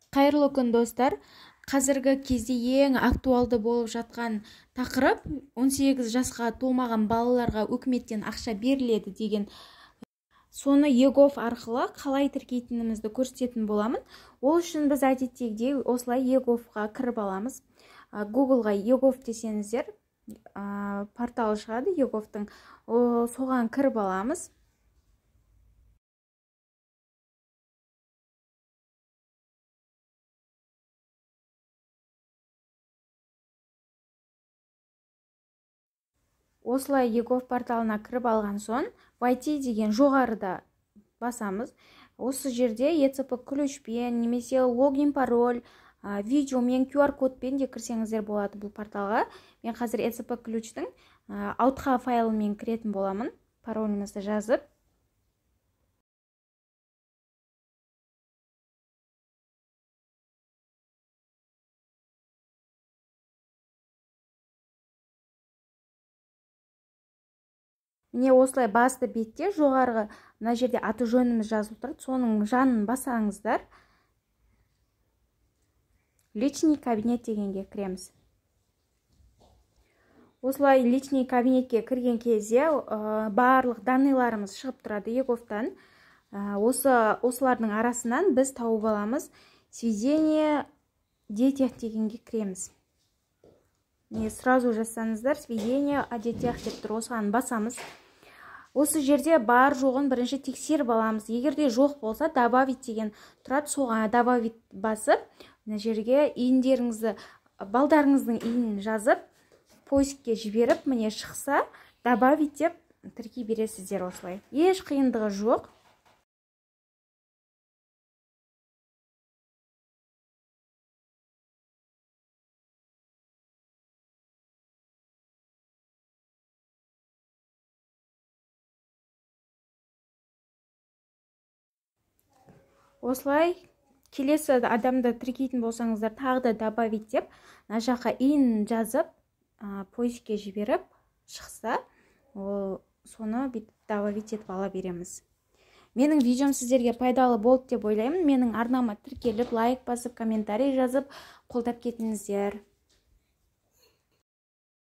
Қайырлы күн, достар! Қазіргі кезде ең актуалды болып жатқан тақырып 18 жасқа толмаған балаларға үкіметтен ақша беріледі деген. Соны eGov арқылы қалай тіркейтінімізді көрсететін боламын. Ол үшін біз әдеттегідей осылай eGov-ға кіріп аламыз. Google-ға eGov десеңіздер, порталы шығады eGov-тың. Соған кіріп аламыз. Осылай eGov порталына кіріп алған соң, «Войти» деген жоғарыда басамыз. Осы жерде ЭЦП ключпен немесе логин, пароль, видеомен, QR кодпен де кірсеңіздер болады бұл порталға. Мен қазір ЭЦП ключтің аутқа файлымен кіретін боламын, паролімізді жазып. Міне, осылай басты бетте жоғарғы мына жерде аты жөніміз жазылып тұрады. Соның жанын бассаңыздар, «Личный кабинет» дегенге кіреміз. Осылай личный кабинетке кірген кезде барлық данныйларымыз шығып тұрады eGov-тан. Осы осылардың арасынан біз тауып аламыз, «Сведения о детях» дегенге кіреміз. Не сразу жазсаңыздар, «Сведения о детях» деп тұр, осыған басамыз. Осы жерде бар жоғын бірінші тексеріп аламыз. Егер де жоқ болса, «Добавить» деген тұрады, соған «Добавить» басып, мына жерге ИИНдеріңізді, балдарыңыздың ИИНін жазып, поискке жіберіп, міне, шықса, «Добавить» деп тіркей бересіздер. Осылай, еш қиындығы жоқ. Осылай келесі адамды тіркейтін болсаңыздар, тағы да «Добавить» деп мына жаққа ИИН жазып, поискке жіберіп, шықса, ол соны бүйтіп добавить етіп ала береміз. Менің видеом сіздерге пайдалы болды деп ойлаймын. Менің арнама тіркеліп, лайк басып, комментарий жазып, қолдап кетіңіздер.